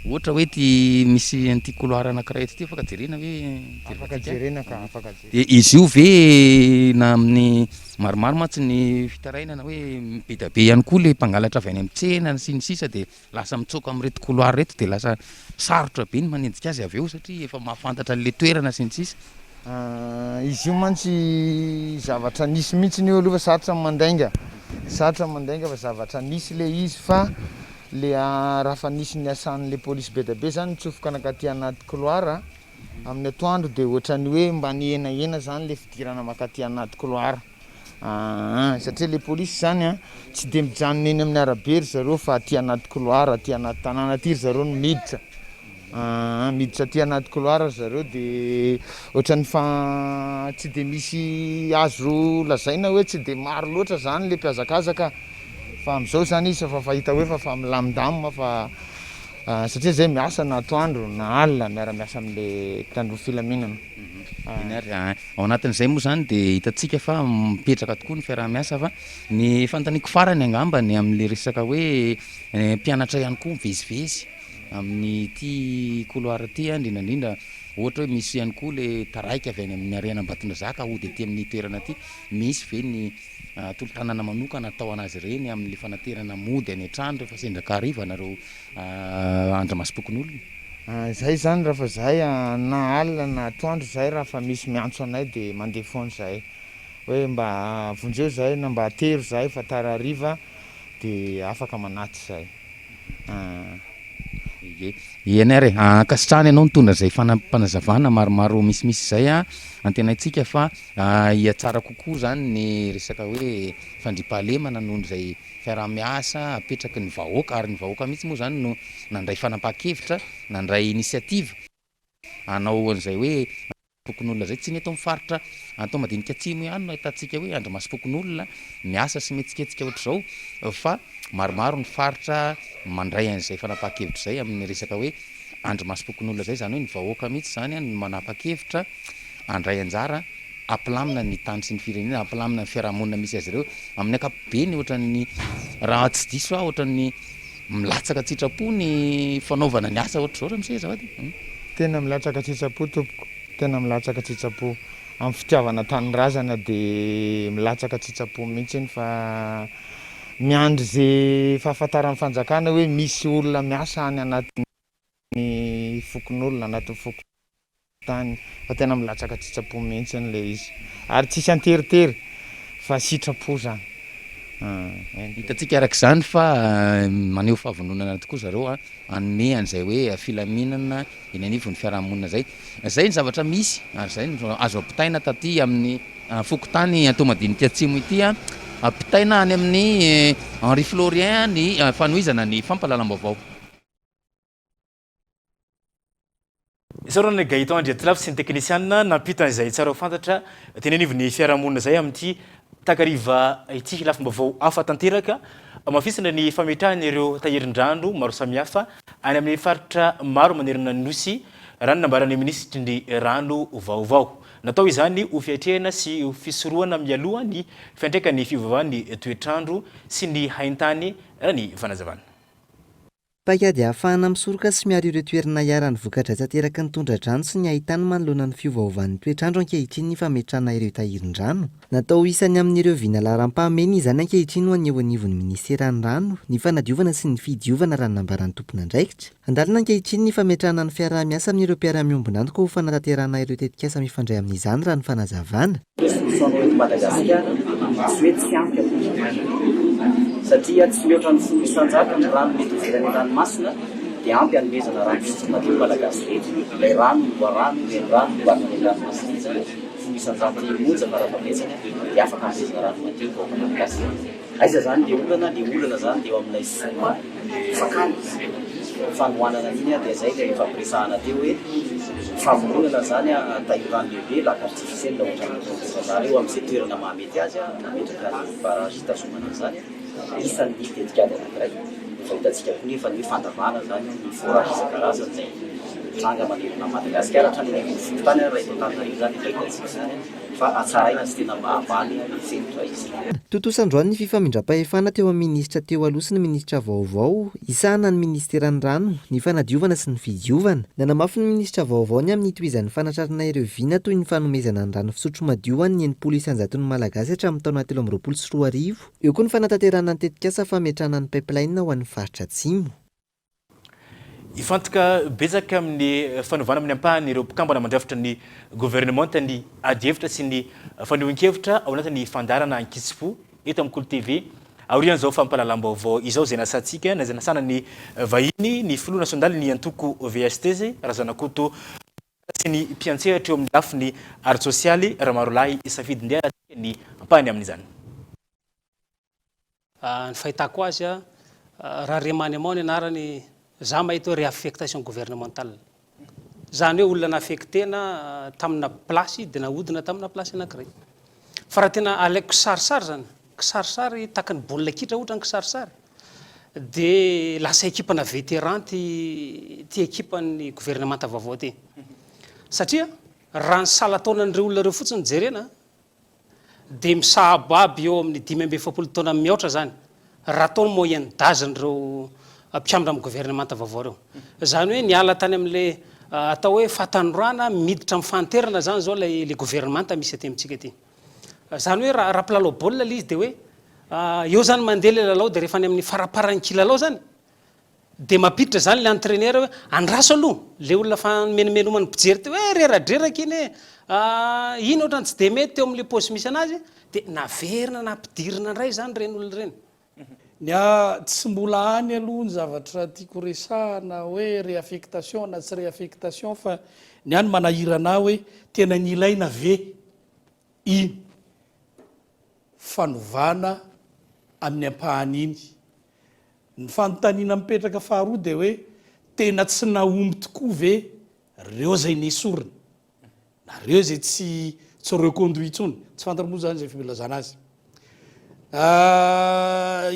Ohatra hoe ity misy an'ity couloir anankiray eto ity afaka jerena ve? Afaka jerena ka, afaka jerena. Dia izy io ve na amin'ny maromaro mantsy ny fitarainana hoe be dia be ihany koa ilay mpangalatra avy any amin'ny tsena sy ny sisa dia lasa mitsoaka amin'ireto couloir ireto dia lasa sarotra be ny manenjika azy avy eo satria efa mahafantatra an'ilay toerana sy ny sisa. Izy io mantsy zavatra nisy mihitsy io aloha fa sarotra ny mandainga, sarotra ny mandainga fa zavatra nisy ilay izy fa le raha fa nisy niasan'le polisy be dia be zany nitsofoka nankaty anaty couloir amin'ny atoandro dia ohatran'ny hoe mba nihenahena zany le fidirana mankaty anaty couloir aa satria le polisy zany an tsy dia mijanona eny amin'ny arabe ry zareo fa aty anaty couloir aty anaty tanàna aty ry zareo no miditra aa miditra aty anaty couloir ry zareo de ohatran'ny fa tsy de misy azo lazaina hoe tsy de maro loatra zany le mpihazakazaka fa am'zao zany izy efa fahita hoe fa fa milamindamina fa satria zay miasa na atoandro na alina miara-miasa am'le mpitandro ny filaminana. Eny ary, ao anatin'izay moa izany dia hitantsika fa mipetraka tokoa ny fiaraha-miasa fa ny fanontaniako farany angamba ny amin'ilay resaka hoe mpianatra ihany koa mivezivezy amin'ity couloir ity indrindra indrindra ohatra hoe misy ihany koa ilay taraiky avy any amin'ny Arena Ambatondrazaka hody aty amin'ny toerana aty, misy ve ny tolo-tanana manokana atao an'azy ireny amin'ilay fanaterana mody any an-trano rehefa sendra ka hariva nareo andrimasom-pokonolona? Zay zany raha fa zahay na alina na atoandro zahay raha fa misy miantso anay de mandeha foana zahay hoe mba vonjeo zahay na mba atero zahay fa tara hariva de afaka manatitra zahay. Ie, eny ary e, ankasitrahana ianao nitondra izay fanampim-panazavana maromaro misimisy izay an, antenaintsika fa hihatsara kokoa izany ny resaka hoe fandriampahalemana noho izay fiaraha-miasa apetraky ny vahoaka, ary ny vahoaka mihitsy moa izany no nandray fanapahan-kevitra, nandray initiative hanao an'izay hoe fokonolona izay. Tsy ny eto amin'ny faritra Antohomadinika Atsimo ihany no ahitantsika hoe andrimasom-pokonolona miasa sy mihetsiketsika ohatr'izao fa maromaro ny faritra mandray an'izay fanapahan-kevitra izay amin'ny resaka hoe andrimasom-pokonolona izay, izany hoe ny vahoaka mihitsy izany no manapa-kevitra handray anjara hampilamina ny tany sy ny firenena, hampilamina ny fiarahamonina misy azy ireo. Amin'ny ankapobeny ohatran'ny raha tsy diso aho ohatran'ny milatsaka an-tsitrapo ny fanaovana ny asa ohatr'izao ramose azafady. Tena milatsaka an-tsitrapo tompoko, tena milatsaka an-tsitrapo. Amin'ny fitiavana tanindrazana dia milatsaka an-tsitrapo mihitsy iny fa miandry ze fahafantaran'ny fanjakana hoe misy olona miasa any anatin'ny fokonolona, anatin'ny fokontany fa tena milatsaka an-tsitrapo mihitsy ilay izy ary tsisy an-teritery fa sitrapo zany. Hitantsika araka izany fa maneho fahavononana tokoa zareo hanome an'izay hoe filaminana eny anivon'ny fiarahamonina izay. Izay ny zavatra misy ary izay no azo ampitaina taty amin'ny fokontany Antohomadinika Atsimo ity. Ampitaina any amin'ny Henri Florien ny fanohizana ny fampahalalam-baovao. Isaorana an'i Gaëtan Andriatilafo sy ny teknisianina nampita izay tsara ho fantatra teny anivon'ny fiarahamonina izay amin'ity takariva ity. Lafim-baovao hafa tanteraka, hamafisina ny fametrahana ireo tahirin-drano maro samihafa any amin'ny faritra maro manerana ny Nosy, raha ny nambaran'ny minisitry ny Rano vaovao. Natao izany ho fiatrehana sy ho fisorohana mialoha ny fiantraikan'ny fiovaovan'ny toetr'andro sy ny haintany, raha ny fanazavana. Paikady ahafahana misoroka sy miaro ireo toerana iharan'ny voka-dratsy ateraky ny tondra-drano sy ny haitany manoloana ny fiovaovan'ny toetr'andro ankehitriny ny fametrahana ireo tahirin-drano. Natao ho isan'ny amin'ireo vina laharam-pahamehana izany ankehitriny ho an'ny eo anivon'ny minisiteran'ny Rano, ny fanadiovana sy ny fidiovana raha ny nambaran'ny tompon'andraikitra. Andalana ankehitriny ny fametrahana ny fiaraha-miasa amin'ireo mpiara-miombon'antoka ho fanatanterahana ireo tetikasa mifandray amin'izany raha ny fanazavana. Solution eto Madagasikara tsy hoe tsy ampy akory. Satria tsy mihoatra ny 10% ny rano mety ho very any an-dranomasina dia ampy hanomezana rano fisotro madio ny Malagasy rehetra. Ilay rano, loharano, renirano mivarina any an-dranomasina iny izany, 10% monja farafahabetsany dia afaka hanomezana rano madio ny vahoaka Malagasy. Aiza izany ilay olana? Ilay olana izany dia eo amin'ilay fomba fakana fanohanana an'iny dia izay ilay nifampiresahana teo hoe famoronana izany tahirin-drano lehibe, lac artificiel ohatran'ny nataon'ny vazaha ireo amin'izay toerana mahamety azy nametraka ny barrage hitazomana an'izany. Isan'ny tetikady anankiray efa hitantsika koa nefa ny hoe fandavana izany ny forage isan-karazany izay mitranga manerana an'i Madagasikara hatrany anivon'ny fokontany ary raha eto Antananarivo izany efa hitantsika izany fa hatsaraina sy tena mahavaly ny fenitra izy. Tontosa androany ny fifamindram-pahefana teo amin'ny minisitra teo aloha sy ny minisitra vaovao hisahana ny minisiteran'ny rano, ny fanadiovana sy ny fidiovana. Nanamafy ny minisitra vaovao ny amin'ny hitohizan'ny fanatrarana ireo vina toy ny fanomezana ny rano fisotro madio ho an'ny 60 isan-jaton'ny Malagasy hatramin'ny taona 2023. Eo koa ny fanatanterahana ny tetikasa fametrahana ny pipeline ho an'ny faritra Atsimo. Hifantoka betsaka amin'ny fanovana amin'ny ampahany ireo mpikambana mandrafitra ny governemanta ny adihevitra sy ny fanehoan-kevitra ao anatin'ny fandaharana Ankitsipo eto amin'ny Kolo TV aorian'izao fampahalalam-baovao izao izay nasantsika na izay nasana ny vahiny ny filoha nasionalin'ny antoko VST Razanakoto sy ny mpiantsehatra eo amin'ny lafiny ara-tsosialy Ramarolahy Safidy. Ndeha arahantsika ny ampahany amin'izany. Ny fahitako azy, raha remaniement ny anarany, za mahita hoe réaffectation gouvernementale. Zany hoe olona naffectena tamina place dia nahodina tamina place anankiray. Fa raha tena alaiko kisarisary zany, kisarisary tahaka ny baolina kitra ohatra ny kisarisary, dia lasa ekipana vétéran ty ty ekipan'ny governemanta vaovao ty. Satria raha ny salan-taonan'ireo olona ireo fotsiny no jerena, dia misahabo aby eo amin'ny 45 taona mihoatra izany raha atao ny moyenne d'âge-n'ireo mpikambana amin'ny governemanta vaovao ireo. Izany hoe niala tany amin'ilay atao hoe fahatanorana miditra amin'ny fahanterana izany izao ilay ilay governemanta misy aty amintsika aty. Izany hoe raha raha mpilalao baolina ilay izy dia hoe eo izany mandeha ilay lalao dia rehefa any amin'ny faramparan'ny kilalao izany Dia mampiditra izany ilay entraineur hoe andraso aloha, ilay olona efa nimenomenoman'ny mpijery teo hoe reradreraka iny e, iny ohatrany tsy dia mety teo amin'ilay paosy misy anazy, dia naverina nampidirina indray izany ireny olona ireny. Ny ahy tsy mbola any aloha ny zavatra tiako resahana hoe réaffectation na tsy réaffectation fa ny ahy ny manahirana ahy hoe tena nilaina ve iny fanovana amin'ny ampahany iny Ny fanontaniana mipetraka faharoa dia hoe tena tsy nahomby tokoa ve reo izay nesorina na reo izay tsy tsy reconduit intsony? Tsy fantatra moa izany izay filazana azy.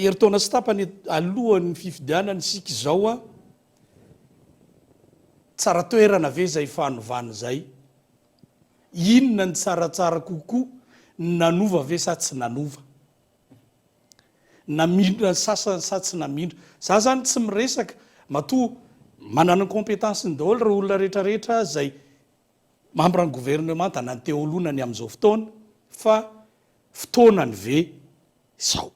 Herintaona sy tapany alohan'ny fifidianana isika izao an, tsara toerana ve izay fanovana izay? Inona ny tsaratsara kokoa, ny nanova ve sa tsy nanova? Namindra ny sasany sa tsy namindra. Za zany tsy miresaka, matoa manana ny compétence-ny daholo ireo olona rehetra rehetra izay membre ny gouvernemanta na ny teo aloha na ny amin'izao fotoana fa fotoanany ve izao.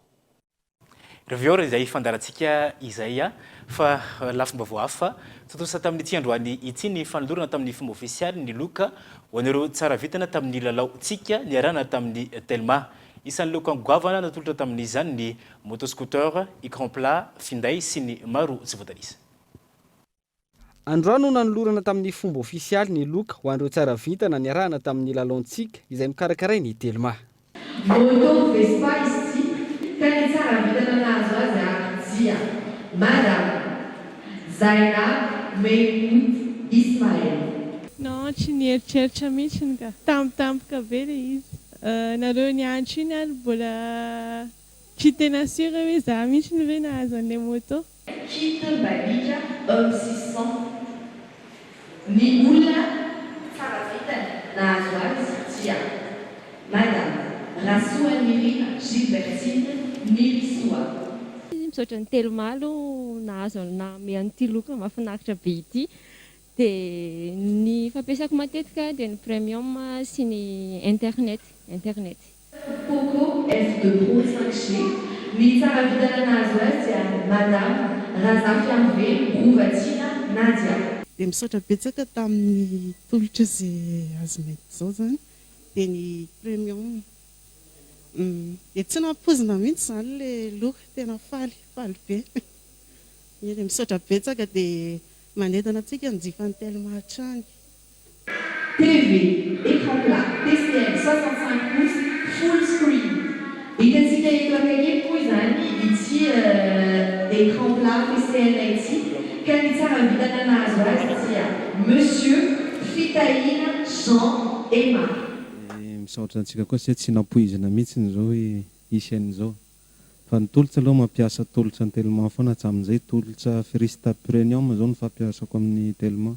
Reviewer izay fandaharantsika izay fa lafim-baovao hafa, tontosa tamin'ity androany ity ny fanolorana tamin'ny fomba ofisialy ny loka ho an'ireo tsara vintana tamin'ny lalao Tsika niarahana tamin'ny Telma. Isan'ny loka goavana natolotra tamin'izany ny moto scooter, écran plat, finday sy ny maro tsy voatanisa. Androany no nanolorana tamin'ny fomba ofisialy ny loka ho an'ireo tsara vintana niarahana tamin'ny lalaontsika izay nokarakarain'ny Telma. Moto Vespa izy ity ka ny tsara vintana nahazo azy ary dia Madame Zainab Mehmood Ismael. Non, tsy nieritreritra mihitsy ka. Tampotampoka be le izy. Nareo niantso iny ary mbola tsy tena sûr hoe za mihitsy ve nahazo an'ilay moto. Kit Balika homme 600 Ny olona tsara vintana nahazo azy dia Madame Rasoanirina Gilbertine Nirisoa. Misaotra ny Telma aloha nahazo nanome an'ity loka mahafinaritra be ity. Dia ny fampiasako matetika dia ny premium sy ny internet, internet. Poco F2 Pro 5G, Ny tsara vintana nahazo azy dia Madame Razafiarivelo Rovatiana Nadia. Dia misaotra betsaka tamin'ny tolotra izay azonay izao izany dia ny premium. Dia tsy nampoizina mihitsy izany ilay loka, tena faly, faly be. Ie dia misaotra betsaka dia manentana antsika hanjifa ny Telma hatrany. TV, écran plat, TCM 65 pouces, full screen. Hitantsika eto akaiky eto moa izany ity écran plat TCM ity ka ny tsara vintana nahazo azy dia Monsieur Fitahiana Jean Emma. Misaotra antsika koa satria tsy nampoizina mihitsy izao hoe hisy an'izao. Fa ny tolotra aloha mampiasa tolotra ny Telma foana hatramin'izay, tolotra Frista Premium izao no fampiasako amin'ny Telma.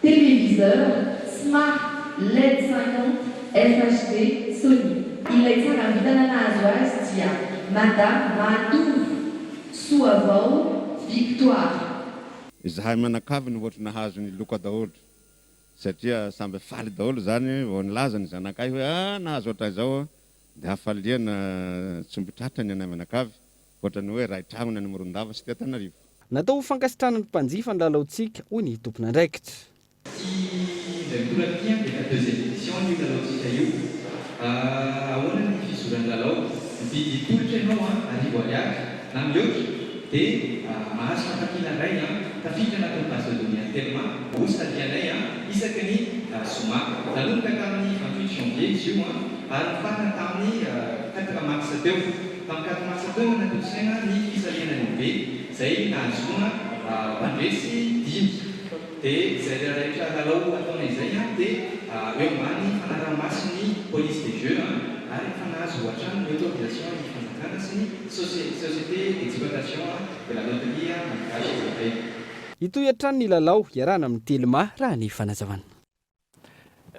Téléviseur, Smart, Led 50, FHD, Sony. Ilay tsara vintana nahazo azy dia Madame Mahatovo Soavao Victoire. Izahay mianakavy no ohatry nahazo ny loka daholo satria samby faly daholo izany vao nilaza ny zanakay hoe ah nahazo ohatran'izao aho dia hafaliana tsy mbo tratra ny anay mianakavy ohatran'ny hoe ray tragno ny any Morondava sy ty Antananarivo. Natao ho fankasitrahana ny mpanjifa ny lalaontsika, hoy ny tompon'andraikitra. Ity indray mitoraka ity dia efa deuxième édition an'io lalaontsika io. Ahoana ny fizoran'ny lalao? Mividy tolotra ianao an, 1000 ariary na mihoatra dia mahazo tapakila iray an, tafiditra anatin'ny base de données an'ny Telma, ho sarihanay an, isaky ny zoma. Nanomboka tamin'ny 28 janvier izy io an, ary nifarana tamin'ny quatre mars teo. Tamin'ny quatre mars teo no natotosaina ny fisarihana lehibe izay nahazoana mpandresy dimy. Dia izay rehetra lalao ataonay izay dia eo ambany fanaraha-mason'ny police des jeux ary efa nahazo hatrany ny autorisation ny fanjakana sy ny société d'exploitation de la loterie malgache izahay. Hitohy hatrany ny lalao iarahana amin'ny Telma raha ny fanazavana.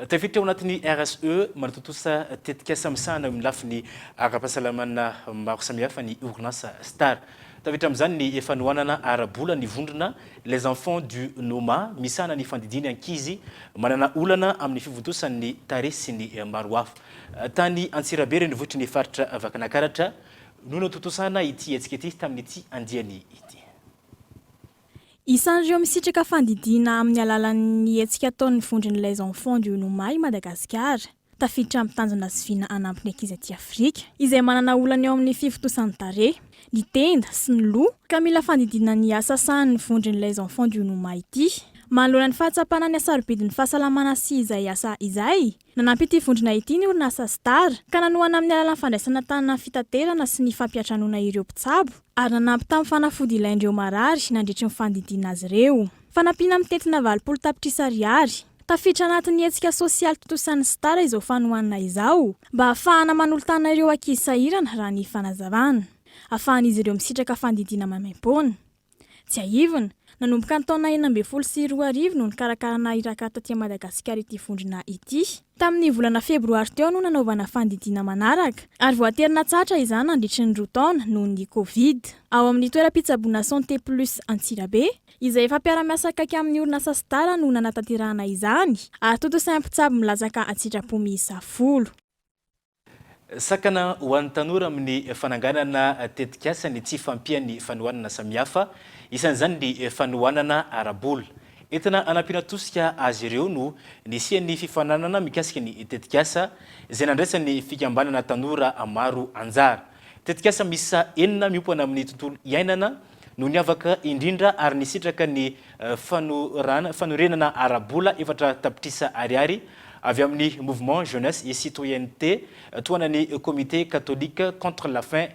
Tafiditra ao anatin'ny RSE, manatontosa tetikasa misahana eo amin'ny lafiny ara-pahasalamana maro samihafa ny orinasa Star. Tafiditra amin'izany ny fanohanana ara-bola ny vondrona Les Enfants du Noma misahana ny fandidiana ankizy manana olana amin'ny fivontosan'ny tarehy sy ny maro hafa. Tany Antsirabe, renivohitry ny faritra Vakinakaratra no natontosana ity hetsika ity tamin'ity andiany ity. Isan'ireo misitraka fandidiana amin'ny alalan'ny hetsika ataon'ny vondron'ny Les Enfants du Noma i Madagasikara. Tafiditra amin'ny tanjona sy vina hanampy ny ankizy aty Afrika, izay manana olana eo amin'ny fivontosan'ny tarehy, ny tenda sy ny loha, ka mila fandidiana ny asa sahanin'ny vondron'ny Les Enfants du Noma ity. Manoloana ny fahatsapana ny hasarobidin'ny fahasalamana sy izay asa izay, nanampy ity vondrona ity ny orinasa Star, ka nanohana amin'ny alalan'ny fandraisana an-tanana ny fitaterana sy ny fampiantranoana ireo mpitsabo. ary nanampy tamin'ny fanafody ilain'ireo marary nandritry ny fandidiana azy ireo. Fanampiana mitentina 80 tapitrisa ariary. Tafiditra anatin'ny hetsika sosialy tontosain'ny Star izao fanohanana izao, mba hahafahana manolo-tanana ireo ankizy sahirana raha ny fanazavana. Ahafahan'izy ireo misitraka fandidiana maimaimpoana. Tsiahivina, nanomboka ny taona 2016 no nikarakarana iraka taty Madagasikara ity vondrona ity. Tamin'ny volana febroary teo no nanaovana fandidiana manaraka, ary voatery natsahatra izany nandritry ny roa taona noho ny Covid. Ao amin'ny toeram-pitsaboana Santé Plus Antsirabe, izay efa mpiara-miasa akaiky amin'ny orinasa Star no nanatanterahana izany, ary tontosain'ny mpitsabo milatsaka an-tsitrapo miisa folo. Sakana ho an'ny tanora amin'ny fananganana tetikasa ny tsy fahampian'ny fanohanana samihafa, isan'izany ny fanohanana ara-bola. Entina hanampiana tosika azy ireo no nisian'ny fifaninanana mikasika ny tetikasa, izay nandraisan'ny fikambanana tanora maro anjara. Tetikasa miisa enina miompana amin'ny tontolo iainana no niavaka indrindra ary nisitraka ny fanorenana ara-bola efatra tapitrisa ariary avy amin'ny Mouvement Jeunesse et Citoyenneté tohanan'ny Comité Catholique Contre la Faim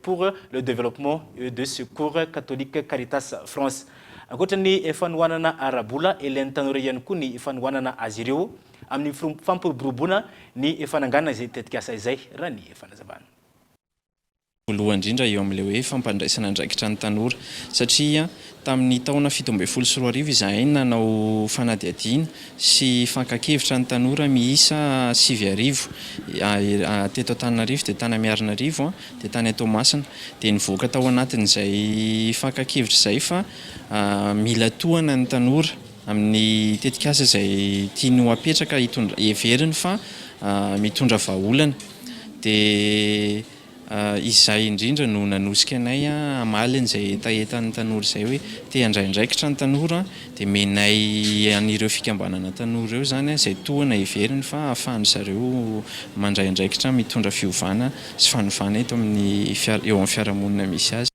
pour le Développement de Secours Catholique Caritas France. Ankoatra ny fanohanana ara-bola, ilain'ny tanora ihany koa ny fanohanana azy ireo amin'ny fampiroboroboana ny fananganana izay tetikasa izay, raha ny fanazavana. Voalohany indrindra eo amin'ilay hoe fampandraisana andraikitra ny tanora satria tamin'ny taona 2017 izahay nanao fanadihadiana sy fankan-kevitra ny tanora miisa 9000 teto Antananarivo dia tany Miarinarivo dia tany Toamasina dia nivoaka tao anatin'izay fankan-kevitra izay fa mila tohana ny tanora amin'ny tetikasa izay tiany ho apetraka hitondra heveriny fa mitondra vahaolana dia. Izay indrindra no nanosika anay hamaly an'izay hetahetan'ny tanora izay hoe te handray andraikitra ny tanora dia omenay an'ireo fikambanana tanora ireo izany izay tohana heveriny fa ahafahan-dry zareo mandray andraikitra mitondra fiovana sy fanovana eto amin'ny eo amin'ny fiarahamonina misy azy.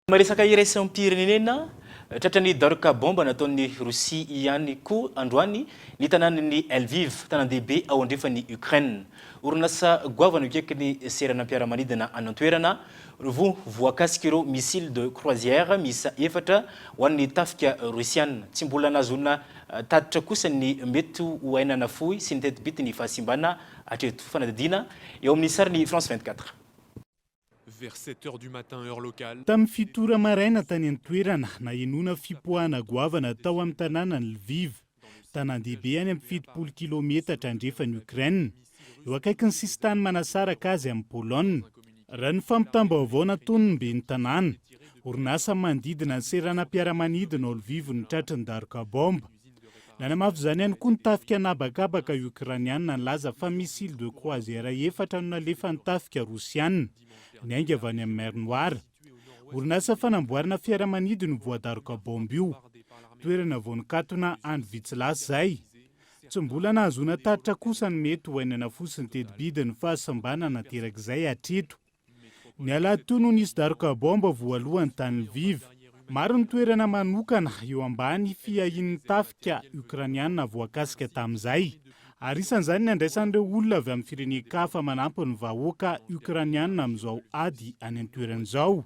Resaka iraisam-pirenena, tratran'ny daroka baomba nataon'i Rosia ihany koa androany ny tanànan'i Lviv, tanàn-dehibe ao andrefan'i Ukraine. Orinasa goavana eo akaikin'ny seranam-piaramanidina any an-toerana no voakasik'ireo missiles de croisière miisa efatra ho an'ny tafika Rosiana. Tsy mbola nahazoana tatitra kosa ny mety ho aina nafoy sy ny teti-bitin'ny fahasimbana hatreto. Fanadihadiana eo amin'ny sarin'ny France 24. Vers 7 heures du matin heure locale. Tamin'ny fito ora maraina tany an-toerana, nahenoana fipoahana goavana tao amin'ny tanànan'i Lviv, tanàn-dehibe any amin'ny 70 kilaometatra andrefan'i Ukraine, eo akaikin'ny sisintany manasaraka azy amin'i Polonina. Raha ny fampitam-baovao nataon'ny ben'ny tanàna, orinasa manodidina ny seranam-piaramanidina ao Lviv no tratry ny daroka baomba. Nanamafy izany ihany koa ny tafika an'habakabaka Okrainiana nilaza fa missiles de croisière efatra no nalefan'ny tafika Rosiana, niainga avy any amin'ny Mer Noire. Orinasa fanamboarana fiaramanidina io voadaroka baomba io. Toerana vao nikatona andro vitsy lasa izay. Tsy mbola nahazoana tatitra kosa ny mety ho aina nafoy sy ny teti-bidin'ny fahasimbana naterak'izay hatreto. Ny alahady teo no nisy daroka baomba voalohany tany Lviv. Maro ny toerana manokana eo ambany fiahian'ny tafika Okrainiana voakasika tamin'izay, ary isan'izany ny andraisan'ireo olona avy amin'ny firenen-kafa manampy ny vahoaka Okrainiana amin'izao ady any an-toerana izao.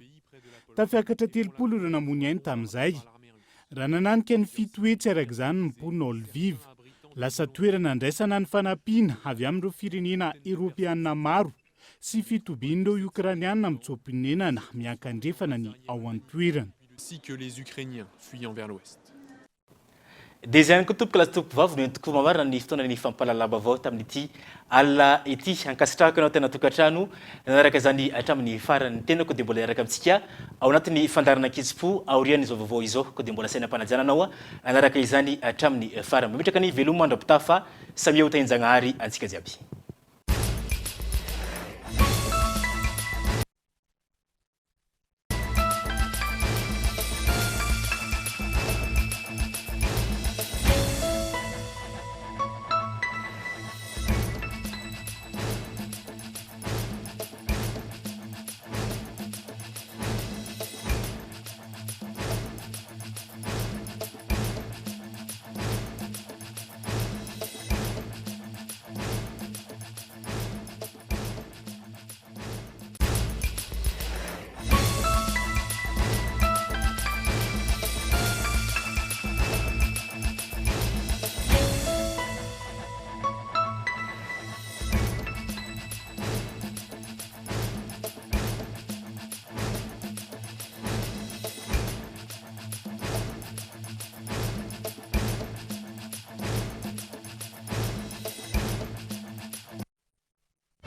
Tafiakatra 30 ireo namoy ny ainy tamin'izay. Raha nananika ny 700 araka izany ny mponina ao Lviv, lasa toerana andraisana ny fanampiana avy amin'ireo firenena Eoropeana maro sy fitobian'ireo Okrainiana mitsoa-ponenana miankandrefana ny ao an-toerana. Ainsi que les Ukrainiens fuyant vers l'ouest. Dia izay ihany koa tompoko lahy sy tompoko vavy no entiko mamarana ny fotoana ny fampahalalam-baovao tamin'ity alina ity. Ankasitrahako ianao tena tokantrano nanaraka izany hatramin'ny farany. Ny tenako dia mbola hiaraka amintsika ao anatin'ny fandaharana Ankitsipo aorian'izao vaovao izao. Koa dia mbola asaina am-panajana anao hanaraka izany hatramin'ny farany. Mametraka ny veloma mandra-pitaha fa samia ho tahin-Jagnahary antsika jiaby.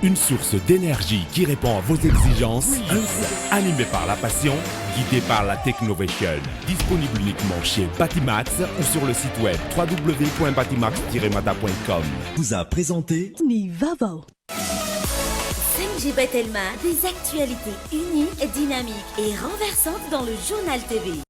Une source d'énergie qui répond à vos exigences, animée par la passion, guidée par la Technovation. Disponible uniquement chez Batimax ou sur le site web www.batimax-mada.com. Vous a présenté Ny vaovao. 5G by Telma, des actualités uniques, dynamiques et renversantes dans le journal TV.